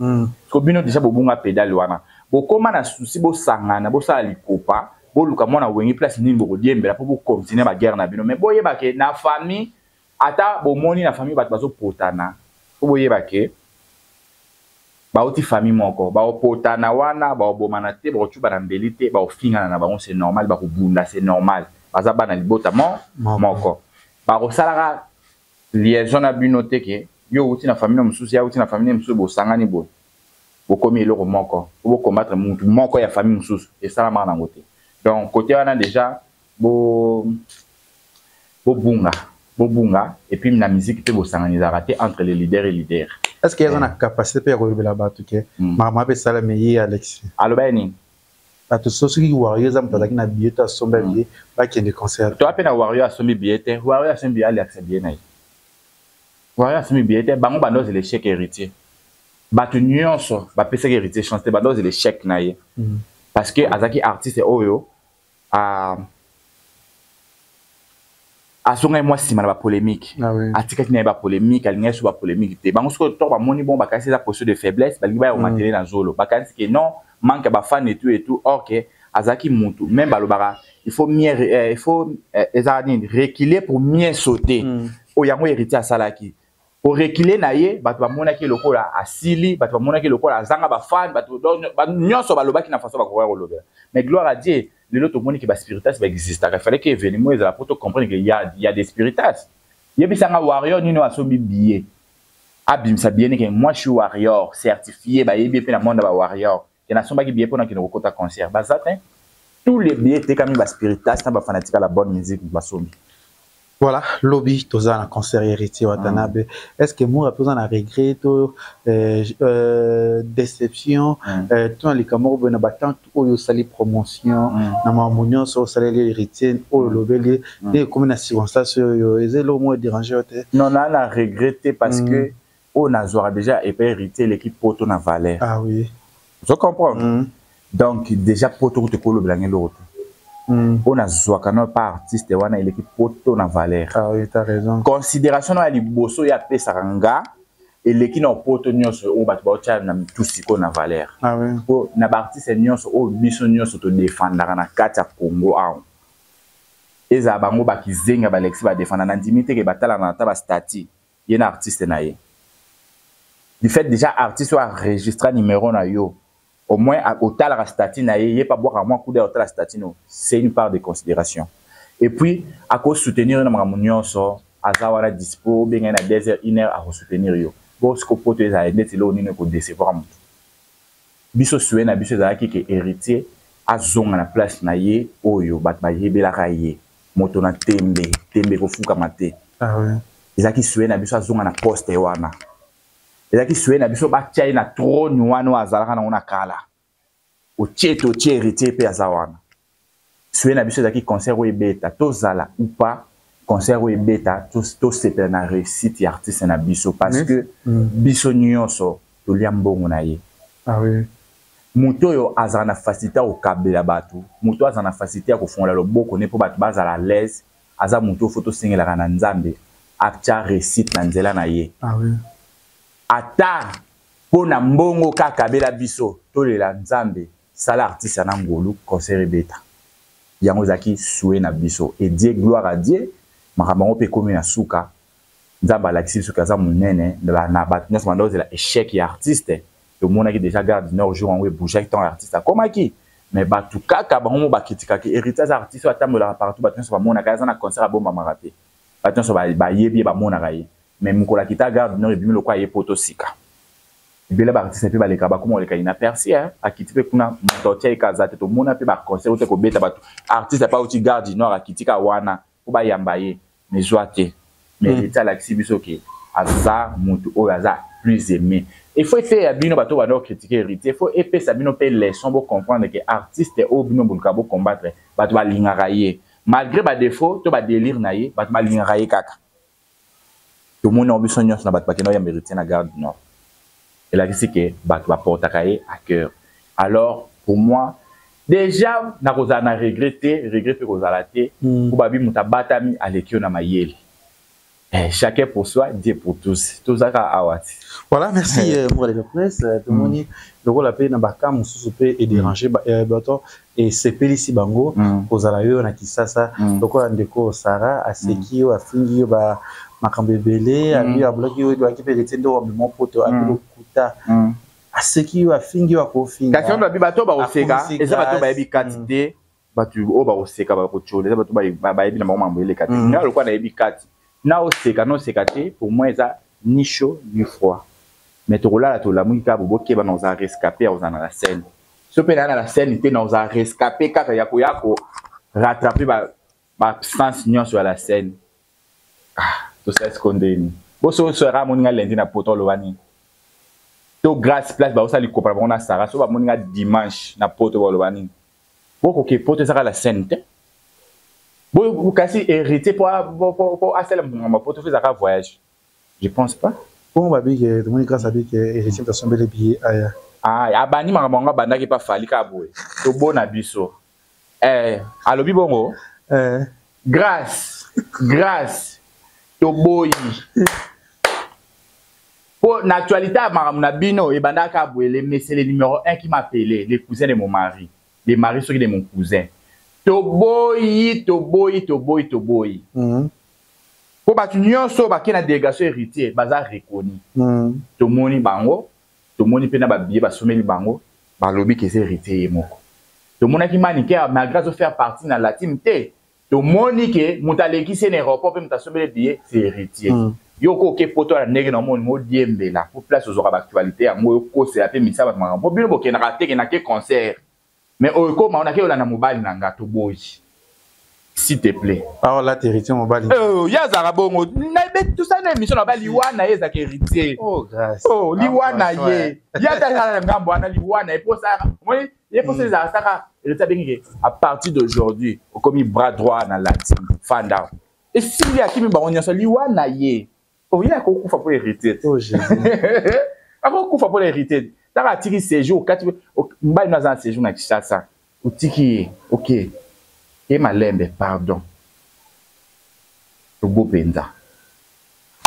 Speaker 2: Siko bino déjà bobunga pédale wana, bokóma na souci bosangana, bosala likopa, boluka mwana Wenge place nini bokodiembela mpo bocontinue baguerre na bino. Mais boyeba ke na famille, ata bomoni na famille bato bazopotana, mpo boyeba ke bauti famille moko. Baopotana wana, baobomana te, bakocuba na mbeli te, baofingana na bango, c'est normal. Bakobunda, c'est normal, baza bana libota mo moko. Bakosalaka liaison na bino te ke yo outi na famille mosusu, ya outi na famille mosusu, bosangani boye, bokomi eloko moko po bocombattre mutu moko ya famille mosusu. Esalamaka nango te. Donc côté wana déjà bo bobunga, bobunga. Et puis na musique mpe bosanganizaka te entre les leaders et leaders.
Speaker 3: Est ce que aza na capacité mpe ya kolobela bato ke makambo ape esalami ye Alexi?
Speaker 2: Aloba ye nini?
Speaker 3: Bato so soki Wario eza moto azalaki na billet to asomba billet, bakende concert.
Speaker 2: To ape na Wario asombi billet te. Wario asombi billet, aliakisa billet na ye. Wario asombi billet te. Bango bando ozela échec Héritier. Bato nyonso bapesaki Héritier chance te, bando ozela échec na ye parce que azalaki artiste oyo azongai mwa nsima na bapolémique. Atikaki na ye bapolémique, alingaki so bapolémique te. Bango soki to bamoni bon, bakanisi eza posture de faiblesse, balingi baya komatele na zolo, bakanisi ke non, manque ya bafan et tout et tout. Or ke azalaki mutu même balobaka il faut mieux, il faut ezalaka nini, reculer pour mieux sauter. Oyo yango Héritier asalaki, koreculer na ye, bato bamonaki lokola asili, bato bamonaki lokola azanga bafan, bato nyonso balobaki na façon bakoka kolobela. Mais gloire à Dieu, lelo tomoni ke baspiritas baexistaka. Il fallait que événement ezala po tocomprendre ke y a des spiritas. Yebisanga warrior nini oyo asombi billet, abimisa billet neke: "Moi, je suis warrior certifié." Bayebi mpe na monde ya bawarrior ke nasombaki billet mpona kende kokota concert. Baza te. Tous les billets etekami, baspiritas na bafanatique ya la bonne musique basombi.
Speaker 3: Voilà, lobi toza na concert Héritier Watanabe. Est ce que Mura mpe oza na regret to déception to na likambo moko boye na batante oyo osali promotion na makambo nyonso osaleli Héritier, oyo olobeli nde ekomi na circonstance oyo, eza eloko moko dérange yo te?
Speaker 2: Non, na regret te, parce que oyo nazwaka déjà epai Héritier eleki poto na valeur. Ozo comprendre? Donc déjà poto kutu ekolobelanga eloko te. Oyo nazwaka no pa artiste wana eleki poto na valeur.
Speaker 3: Ah oui, t'as raison.
Speaker 2: Considération no ya liboso oyo apesaka nga eleki na poto nyonso oyo bato baotia na mitu sikoyo na valeur. Po na baartiste nyonso oyo biso nyonso todefandaka na kati ya Congo awa, ezala bango bakizenga balexi badefanda, na ndimi teke batalaka na ata bastatuts ye na artiste na ye. Du fait déjà artiste oyo enregistra numéro na yo, au moins otalaka statut na ye, ye mpe abwakaka mwa kuda, otala statut no, c'est une part de considération. Et puis akosoutenir yo na makambo nyonso, aza wana dispo. Obengai na 2 heures, 1 heure, akosoutenir yo. Bo siko poto ezala ndeti eloko nini ekodecevoir motu? Biso souhait na biso ezalaki ke Héritier azonga na place na ye oyo bato bayebelaka ye, moto na tembe, tembe kofukama te. Ezalaki souhait na biso azonga na poste wana. Ezalaki souhait na biso batia ye na trône wana oyo azalaka nango na kala. Otie te, otie Héritier mpe aza wana. Souhait na biso ezalaki concert oyo ebeta, tozala ou pas, concert oyo ebeta, tosepela na réussite ya artiste na biso, parce que biso nyonso tolia mbongo na ye. Moto oyo azala na facilité ya kokabela bato, moto oyo azala na facilité ya kofongola loboko ne mpo bato bazala à l'aise. Aza moto oyo fo tosengelaka na Nzambe atya réussite na nzela na ye.
Speaker 3: Ah oui.
Speaker 2: Ata mpo na mbongo kaka abela biso, tolela Nzambe, sala artiste na ngolu, concert ebeta. Yango ezalaki souhait na biso. Et Dieu, gloire à Dieu, makambo yango mpe ekomi na suka. Nzambe alakisi biso ke aza monene na bato nyonso banda ozela échec ya artiste. Tomonaki déjà Gare du Nord jour yango ebougeaki ntango artiste akomaki. Mais bato kaka bango mo bakritikaki Héritier aza artiste oyo atambolaka partout, bato nyonso bamonaka ye, aza na concert abombamaka te, bato nyonso bayebi ye, bamonaka ye. Mais mokolo akita Gare du Nord ebimi lokola ye poto sika. Ebele baartiste mpe baleka, bakoma koleka inaperçu, akiti mpe kuna, moto atia ye ka aza te. Tomona mpe baconcert ote kobeta bato, artiste apa auti Gare du Nord akiti ka wana mpo bayamba ye, mais zwa te. Mais Héritier alakisi biso ke aza motu oyo aza plus aimé. Il faut eteya bino bato banda kocritiquer Héritier, il faut epesa bino mpe leçon, bocomprendre ke artiste oyo bino boluka bocombattre, bato balingaka ye malgré badéfaut to badélire na ye, bato balingaka ye kaka. Tomoni yango biso nyonso na bato bakenda oyamba Héritier na Gare du Nord, elakisi ke bato baportaka ye à cœur. Alors pour moi déjà nakozala na regret te, regret mpe kozala te, po babi moto abatami aleki yo na mayele. Chacun pour soi, Dieu pour tous. Tozaka awa ti.
Speaker 3: Voilà, merci Moura de la presse. Tomoni lokola pe na baka mosusu pe e déranger bato esepelisi bango kozala yo na Kisasa, lokola ndeko Sara aseki yo, afingi yo ba makambo ebele, abi abulaki yo ebaki pe Héritier ndo amema poto, abi lokuta. Aseki yo, afingi yo, akofinga.
Speaker 2: Kasi babi bato bakoseka, eza bato bayebi kati te, bato oyo bakoseka bakotiola, eza bato bayebi na bango mambo eleka te. Ngai lokola nayebi kati, na oseka na oseka te, pour moi eza ni chaud ni froid. Mais tokolala tolamuki kaka bobokeba na ozala rescapé ya kozala na la scène. So mpe naa na la scène te, na ozala rescapé kaka ya koya ko rattraper baabsence nyonso ya la scène. Ah, tosala siko ndeni boso sara amoni nga lundi na poto, oloba nini? To Grâce place baosala likopa na bango na Sara, so bamoni nga dimanche na poto, baloba nini? Bokoke poto ezaka la scène te. Bo kasi Héritier po asala makambo poto fo ezaka voyage, je pense pas.
Speaker 3: Bongo babike tomoni Grâce abike Héritier moto asombeli billet aya.
Speaker 2: Ah, abandi makambo yango, abandaki pa Fally kaka boye, tobona biso alobi bongo. Grâce, Grâce, toboyi po na actualité ya makambo na bino ebandaka boye. Le monsieur le numéro 1 qui m'appelait, le cousin de mon mari, le mari soki de mon cousin, toboyi, toboyi, toboyi, toboyi. Po bato nyonso bakei na délégation Héritier baza reconnu. Tomoni bango, tomoni mpe na babillet basomeli bango, balobi ke eza Héritier ye moko. Tomonaki Manike, malgré azofaire partie na la team te, tomoni ke moto alekisi ye na aéroport mpe moto asombeli billet, c'est Héritier. Yo ko oke poto na ndenge na omoni modiembela po place ozwaka baactualité yango, okosela mpe misa bato makambo po bino bokendaka teke nake concert, mais oyo ekoma nake olanda mobali na nga, toboyi, s'il te plaît.
Speaker 3: Awa lata Héritier mobali.
Speaker 2: Ye azalaka bongo, tosala na émission na ba liwa na ye ezalaka Héritier.
Speaker 3: Oh, grâce.
Speaker 2: Oh, liwa na ye, ye ata azala na ngambo wana, liwa na ye mposa omoni ye mposa ezalaka saka Héritier abengike à partir d'aujourd'hui okomi bras droit na la team, fanda esili, akimi bango nyonso, liwa na ye. Oh, ye akokufa mpo Héritier.
Speaker 3: Oh, Jésus.
Speaker 2: Akokufa mpo na Héritier. Taka atiki séjour kati mobali no aza na séjour na Kinshasa, otiki ye, ok, ye malembe, pardon, tobo mpenza.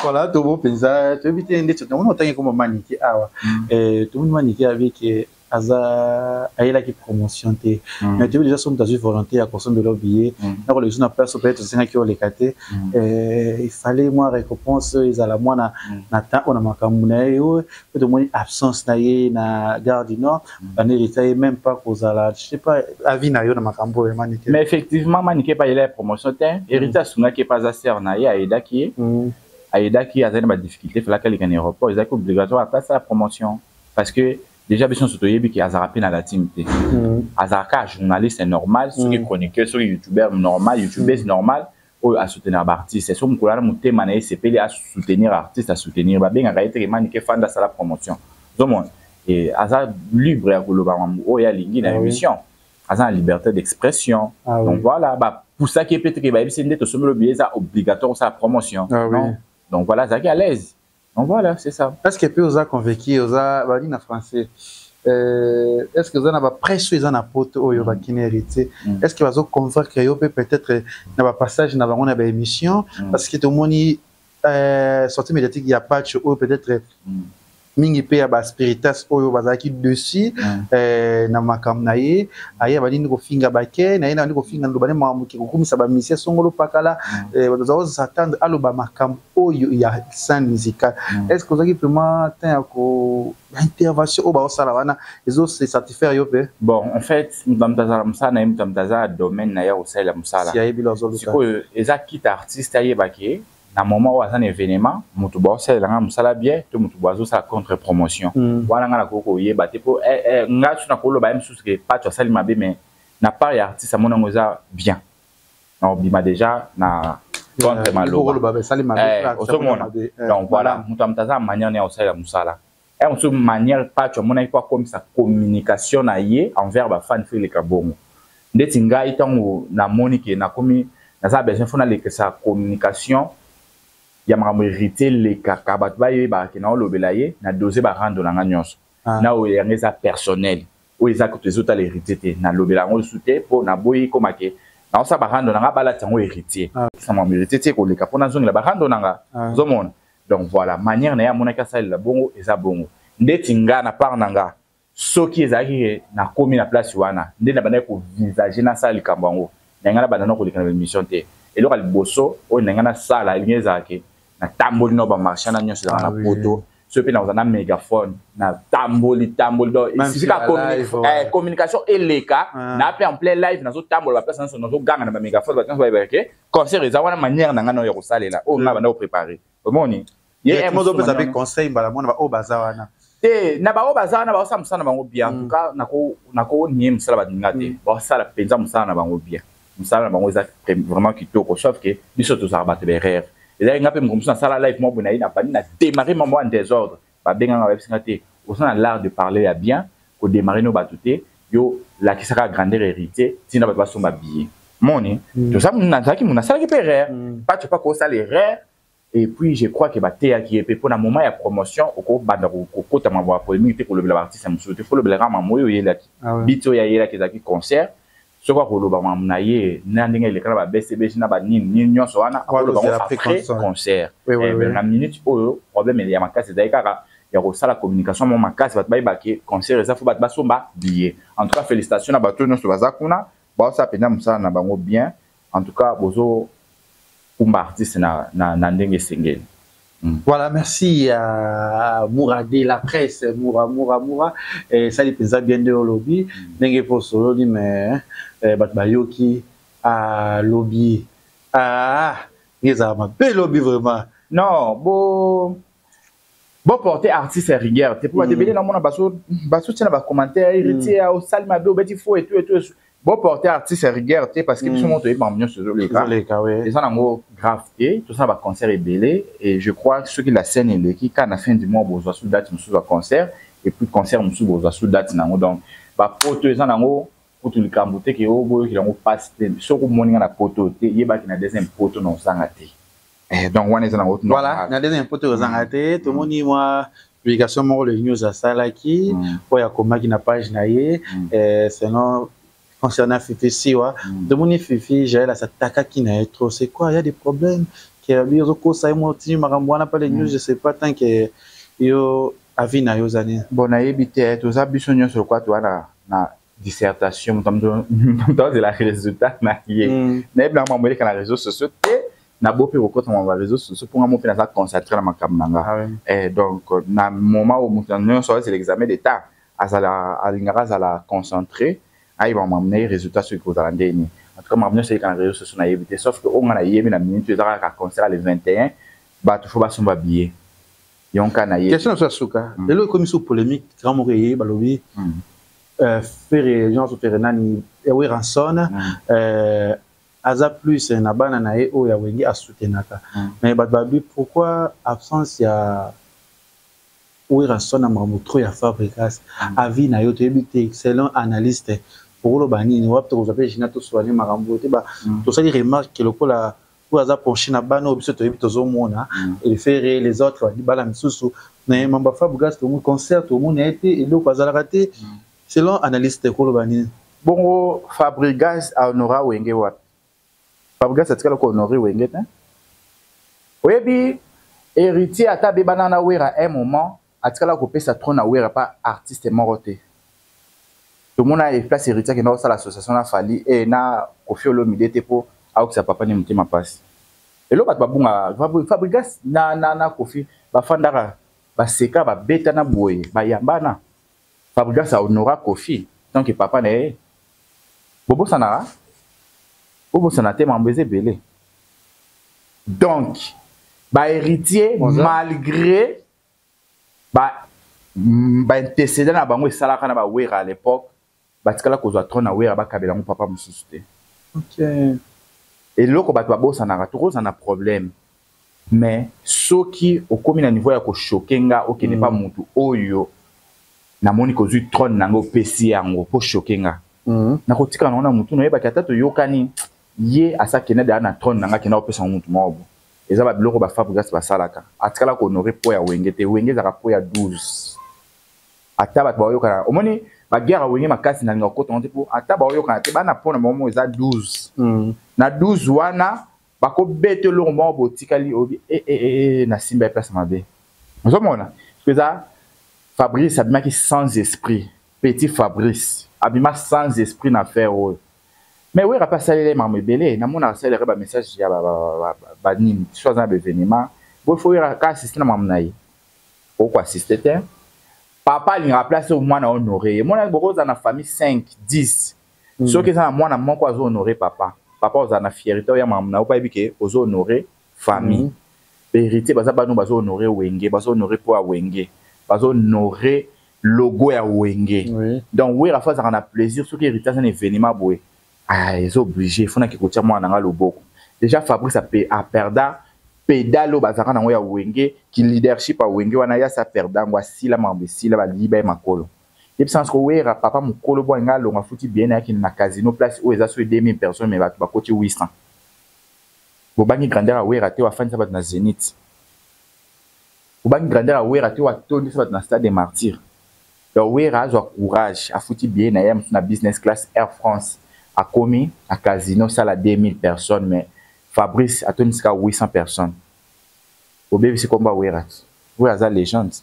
Speaker 3: Voilà, tobo mpenza. Toyebi te ndeti namoni otangi komba Manike awa. Tomoni Manike abike aza ayelaki promotion te, mais toyebi déjà so moto azwi volonté ya kosombela billet na koleka na place, peut-être osengaki oleka te, il fallait mwa récompense ezala mwana na temps oyo na makambo na ye oyo mpe tomoni absence na ye na Gare du Nord, banerita ye même pas kozala. Je sais pas avis na yo na makambo oyo, Manike.
Speaker 2: Mais effectivement Manike epa ayela ya promotion te. Héritier asungaki epa aza sœur na ye, ayedaki ye, ayedaki, azali na badifficulté, falaki aleka na aéroport, ezalaki obligatoire ata asala promotion, parce que déjà biso nyonso toyebi ke azalaka mpe na la team te. Azalaka journaliste normal, soki chroniqueur, soki youtubeur normal, youtubeuse normal oyo asoutenir baartiste. So mokolo wana motema na ye esepeli asoutenir artiste, asoutenir, babengaka ye teke Manike fanda asala promotion. Ozomona aza libre ya koloba mambo oyo alingi na émission, aza na liberté d'expression. Donc voilà, bapusaki ye mpe teke bayebisi nde tosombeli billet, eza obligatoire osala promotion. Non, donc voilà, azalaki à l'aise. Donc voilà, c'est ça.
Speaker 3: Est-ce que mpe oza convaincu, oza bali na français? Est ce que eza na bapresse oyo eza na poto oyo bakini Héritier? Est ce que bazoconvaincre yo mpe peut-être na bapassage na bango na baémission? Parce que tomoni sortie médiatique ya patch oyo, peut-être mingi mpe ya baspiritas oyo bazalaki dessus na makambo na ye. Aye abandi kofinga bake na ye, na bandi kofinga loba ne makambo ke kokumisa bamisia songolo pakala. Bato baza kos'attendre aloba makambo oyo ya scène musicale. Est ce que ozalaki vraiment temps ya ko intervention oyo baosala wana ezose satisfaire yo mpe?
Speaker 2: Bon, en fait, moto na moto azala mosala na ye, moto na moto aza domaine na ye kosalela mosala.
Speaker 3: Si ayebi lo azoluka.
Speaker 2: Sikoyo eza kita artiste ayebaki na moment oyo aza na événement, moto baosalela nga mosala bien to moto azosala contre promotion. Wana nga nakoki koyeba te, mpo nga so nakoloba ye mosusu ke pato asali mabe, mais na part ya artiste amoni yango eza bien, na obima déjà na contre maloba. Ozomona, donc voilà, moto ya moto aza manière ne ya kosalela mosala. Ya mosusu manière pato amonaki mpo akomisa communication na ye envers bafan, faut eleka bongo. Ndeti ngai, ntango namoni ke nakomi, naza besoin, faut nalekisa communication ya makambo Héritier elekaka, bato bayebaka ke naolobela ye na dose barando na nga nyonso. Na oyo yango eza personnel, oyo eza kutu ezotala Héritier te, nalobela yango lisusu te, mpo naboyi koma ke naosala barando na nga balati yango Héritier. Kisa makambo Héritier tie koleka mpo nazongela barando na nga. Ozomona, donc voilà, manière na ye amonaki asalela bongo eza bongo. Ndeti nga, na part na nga, soki ezalaki ke nakomi na place wana nde na bandaki koenvisager nasala likambo yango na ngai, na banda na koleka na baémission te. Eloko ya liboso oyo na ngai nasala elingi ezala ke natamboli na bamarché na nyonso ezalaka na poto, soki mpe nakozala na mégaphone, natamboli tamboli. Donc esika communication eleka na mpe en plein live, nazotambola baplace nyonso, nazoganga na bamégaphone, bato nyonso bayebaka ke concert eza wana. Manière na ngai na oyo ya kosalela oyo ngai banda kopréparer, omoni.
Speaker 3: Ye ozopesa mpe conseil mbala mona baoyo baza wana?
Speaker 2: Te, na bango baza wana, baosala mosala na bango bien. En tout cas, nakonie mosala baninga te, baosala mpenza mosala na bango bien. Mosala na bango eza vraiment kitoko, sauf que biso tozalaka bato baerreur. Ezalaki nga mpe moto mosusu nasala live moko boye na ye, nabandi na démarrer mambo en désordre, babenganga, bayebisinga te: oza na l'art de parler ya bien, kodémarrer no bato te, yo lakisaka grandeur Héritier, ntina bato basomba billet. Moni toza, nazalaki mo nasalaki mpe erreur, pato pa kosala erreur. Et puis je crois que bateyaki ye mpe mpo na moment ya promotion okobanda kokota mambo ya polémique te, kolobela baartiste mosusu te, faut olobelaka mambo oyo oyelaki. Biti oyo ayelaki ezalaki concert. Soki akoloba mambo na ye na ndenge eleka na babcbg na banini nini nyonso wana, akoloba ngo après concert. Na minute oyo, problème ya makasi ezali kaka ya kosala communication mo makasi, bato bayebaki concert eza, faut bato basomba billet. En tout cas, félicitation na bato nyonso baza kuna, baosala mpenza mosala na bango bien. En tout cas, bozo kumba artiste na ndenge esengeli.
Speaker 3: Voilà, merci à Mourad la presse, Moura, Moura, Moura. Et ça, les bien de lobby. Ndenge po solo mais bato bayoki a lobby. Ah, ngeza ma belle lobby vraiment.
Speaker 2: Non, bo bo porter artiste à rigueur te, po bato ebele namona bazotia na bacommentaire: Héritier osali mabe, obeti faux et tout et tout. Bo porter artiste à rigueur te, parce que biso moko toyebi makambo nyonso ezoleka. Eza nango grave te, tosala baconcert ebele. Et je crois soki la scène eleki kaka na fin du mois, bozwa su date mosusu ya concert, et puis concert mosusu bozwa su date nango. Donc bapoto eza nango kutu likambo te ke oyo boyokela yango mpasi te. Soki omoni nga na poto te, yebaki na deuxième poto na ozanga te. Donc wana eza nango.
Speaker 3: Voilà, na deuxième poto ozanga te. Tomoni mwa publication moko le news asalaki, oyo akomaki na page na ye selon concernant Fifi Siwa. Tomoni Fifi Jael asatakaki na ye trop. C'est quoi? Il y a des problèmes ke abi ozokosa ye mo tini makambo wana pa le news, je sais pas, tant que yo avis na yo oza nini?
Speaker 2: Bon, nayebi te, toza biso nyonso lokwa toza na dissertation, moto azela résultat na ye. Nayebi na mambo eleka na réseaux sociaux te, nabo mpe kokota ma baréseaux sociaux mpo nga mo mpe naza concentré na makambo na nga. Donc na moment oyo moto nyonso azela examen d'état, azala alingaka azala concentré, ayeba makambo na ye, résultat soki kozala ndeni. En tout cas, makambo nyonso eleka na réseaux sociaux nayebi te, sauf que oyo nga nayebi na minute eza kaka concert le 21, bato faut basomba billet yonka na ye.
Speaker 3: Question na biso ya suka: lelo ekomi so polémique grand moko eye, balobi Ferre nyonso, Ferre nani, Werrason aza plus na bana na ye oyo ya Wenge asoutenaka, mais bato babi pourquoi absence ya Werrason na makambo trop ya Fabregas? Avis na yo, toyebi te, selon analyste okoloba nini? Wapi tokozwa mpe gina tosoane makambo te? Tosali remarque lokola Oyo aza penché na bana oyo biso toyebi, tozomona Ferre, les autres bana misusu na mambo ya Fabregas. Tomoni concert, tomoni ye te, eloko azalaka te. Selon analyste, koloba nini?
Speaker 2: Bongo Fabregas ahonora Wenge wapi? Fabregas atikala kohonorer Wenge te. Oyebi, Héritier, ata abebana na Wera, un moment atikala kopesa trône na Wera pa artiste moko te. Tomona place Héritier akenda kosala association na Fally e na Koffi Olomide te, mpo aokisa papa ne motema mpasi. Eloko bato babungaka, Fabregas na Koffi bafandaka, baseka, babetana boye, bayambana. Fabregas ahonora Koffi tant que papa na ye. Bobosanaka, bobosana te, mambo eza ebele. Donc bahéritier, malgré baantécédent na bango esalaka na bawera à l'époque, batikala kozwa trône na Wera, bakabela yango papa mosusu te. Eloko bato babosanaka, tokozala na problème, mais soki okomi na niveau ya kochoquer nga, okende pa mutu oyo namoni kozwi trône na nga, opesi yango mpo choquer nga, nakotika nango na mutu. Noyebaki ata toyokani, ye asakende deya na trône na nga, akenda kopesa yango mutu moko bo. Eza babiloko baFabregas basalaka. Atikala kohonorer po ya Wenge te. Wenge ezalaka po ya 12. Ata bato baoyokana, omoni baguerre ya Wenge makasi, nalinga kokota te, mpo ata baoyokana te, bana mpo na bango moko eza 12. Na 12 wana bakobeta eloko moko, botikali obi e, e, e, e, na simba ya place mabe. Ozomona eza Fabrice abimaki sans esprit. Petit Fabrice abima sans esprit na affaire oyo. Mais Wera mpe asaleli ye makambo ebele. Namonaka asalelaka bamessage ya banini so aza na baévénement boye, fo Wera ka assiste na makambo na ye. Okoassiste te, papa alingaka place oyo mwana honore ye. Mwana, bokozala na famille 5 10, soki eza na mwana moko azo honore papa, papa ozala na fierté oyo ya makambo na yo, mpo ayebi ke ozo honore famille. Bahéritier baza bano bazo honore Wenge, bazo honore mpo ya Wenge, bazo honore logo ya Wenge. Donc Wera fo azalaka na plaisir soki Héritier aza na événement boye. Ah, eza obligé, fo naki kotia mwana na nga loboko. Déjà Fabrice aperda pédale oyo bazalaka nango ya Wenge, ki leadership ya Wenge wana ya sa perda yango, asila makambo, esila, baliba ye makolo. Yebisa siko Wera, papa mokolo bo alinga alonga, futi bien ayakende na casino, place oyo eza so 2000 personnes, mais bato bakoti 800. Bobangi grandeur ya Wera te, afandisa bato na Zénith. Bobangi grandeur ya Wera te, atondisa bato na Stade des Martyrs. Donc Wera azwa courage, afuti billet na ye mosusu na business class Air France, akomi na casino, sala 2000 personnes, mais Fabrice atondisika 800 personnes. Obebisi komba Wera ti Wera aza légende.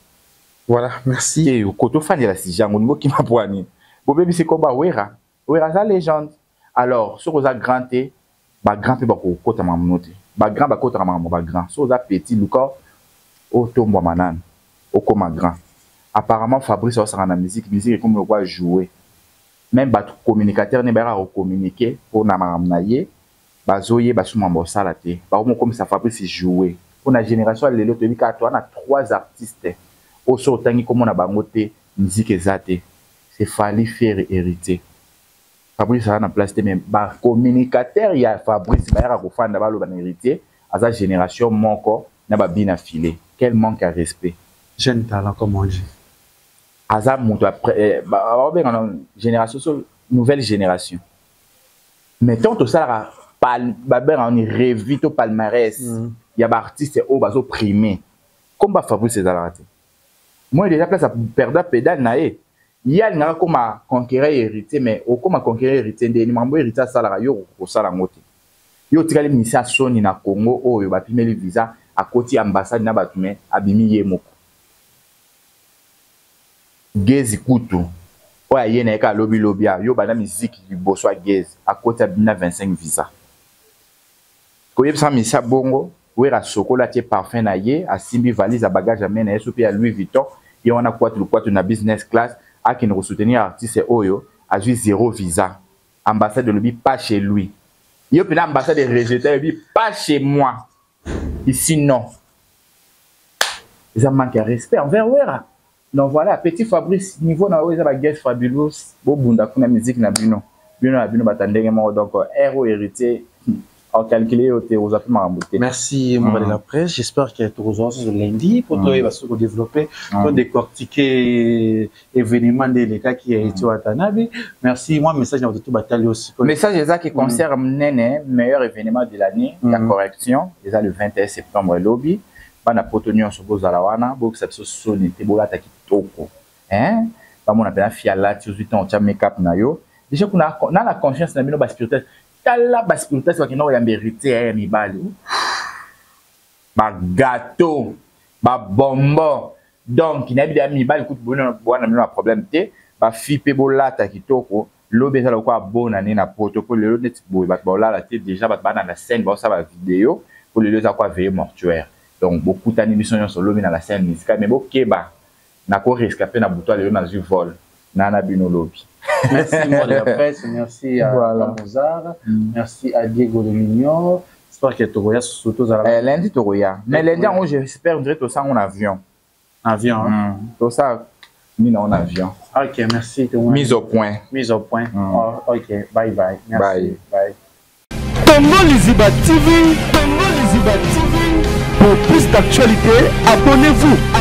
Speaker 3: Voilà, merci.
Speaker 2: Te, koto ofandela sija yango, olingi okima po nini? Bobebisi komba Wera. Wera aza légende. Alors soki oza grand te, bagrand mpe bakokota makambo te. Bagrand bakotaka makambo bagrand. Soki oza petit, luka otombwama nanu, okóma grand. Apparemment Fabrice aosaka na musique, musique ekomi lokwa jouer. Même bato communicateur ne bayaka kocommuniquer mpona makambo na ye, bazoyeba so makambo osala te, bakomokomisa Fabrice jouer. Mpona génération ya lelo, toyebi kaka toza na trois artistes oyo so otangi komona bango te, musique eza te: c'est Fally, Ferre, Héritier. Fabrice aza na place te, mais bacommunicateur ya Fabrice bayaka kofanda, baloba na Héritier aza génération moko na babina filet. Quel manque ya respect!
Speaker 3: Jeune talent, comme on dit.
Speaker 2: Aza moto babenga na génération so nouvelle génération, mais tant tosalaka, babengaka ni revue to palmarès ya baartiste oyo bazoprime, comme bafabrice ezalaka te. Moi déjà, place aperda pédale na ye, ye alingaka koma conquérir Héritier, mais okoma conquérir Héritier ndeni? Makambo Héritier asalaka, yo kosala yango te. Yo otikali misi ya soni na Congo oyo bapimeli visa, akoti ambassade na bato, mais abimi ye moko. Gezi kutu oyo aye na ye kaka alobilobi a yo banda miziki liboso ya Gezi, akoti, abimi na 25 visa. Koyebisa misi bongo, Wera asokola, atie parfum na ye, asimbi valise ya bagage ame na ye so mpe ya Louis Vuitton, ye wana kwatu lukwatu na business class, akende kosoutenir artiste oyo azwi zéro visa. Ambassade elobi pas chez lui. Ye mpena ambassade rejeté, elobi pas chez moi ici, non. Eza manque ya respect envers Wera. Donc voilà, petit Fabrice, niveau na oyo eza baguest fabulous, bobunda kuna musique na bino, bino na bino bata ndenge moko. Donc ere oyo Héritier Acalcule yo te, ozwa mpe makambo te.
Speaker 3: Merci, Moral de la presse. J'espère que tokozwa susu lundi po toyeba soki kodévelopper, todécortiquer événement nde elekaki ya Héritier Watanabe. Merci. Moi, message na bato to batali aussi.
Speaker 2: Message ezaki concert monene, meilleur événement de l'année ya correction, eza le 21 septembre, elobi. Bana Poto nyonso, bozala wana, bokisa biso soni te, bolata kitoko, hein? Bamona mpena fi alati, ozwi ntango otya make-up na yo déjà kuna na confiance na bino. Baspiritas, tala, baspiritas bakenda koyamba Héritier ya mibali, bagâteau, babonbon. Donc nayebi deya mibali kutu bwana bino na problème te. Bafille mpe bolata kitoko. Lobi eza lokola bonane na Poto, mpo lelo neti boye bato baolala te déjà, bato bana na scène baosala bavideo, mpo lelo eza kwa veillée mortuaire. Donc bokutani biso nyonso lobi na la scène musicale, mais bokeba, nakorisquer mpe na butu ya lelo, nazwi vol na bino lobi.
Speaker 3: Merci, moi de la presse. Merci à voilà. Mozart. Merci à Diego de Mignon. J'espère que tokoya surtout.
Speaker 2: Eh, lundi tokoya. Mais lundi yango, j'espère dire tosala en avion.
Speaker 3: Avion, hein?
Speaker 2: Tosala nini en avion.
Speaker 3: Ok, merci tout le
Speaker 2: monde. Mise au point.
Speaker 3: Mise au point. Oh, ok, bye bye. Merci.
Speaker 2: Bye.
Speaker 3: Bye.
Speaker 1: Congo Liziba TV, Congo Liziba TV. Pour plus d'actualités, abonnez-vous.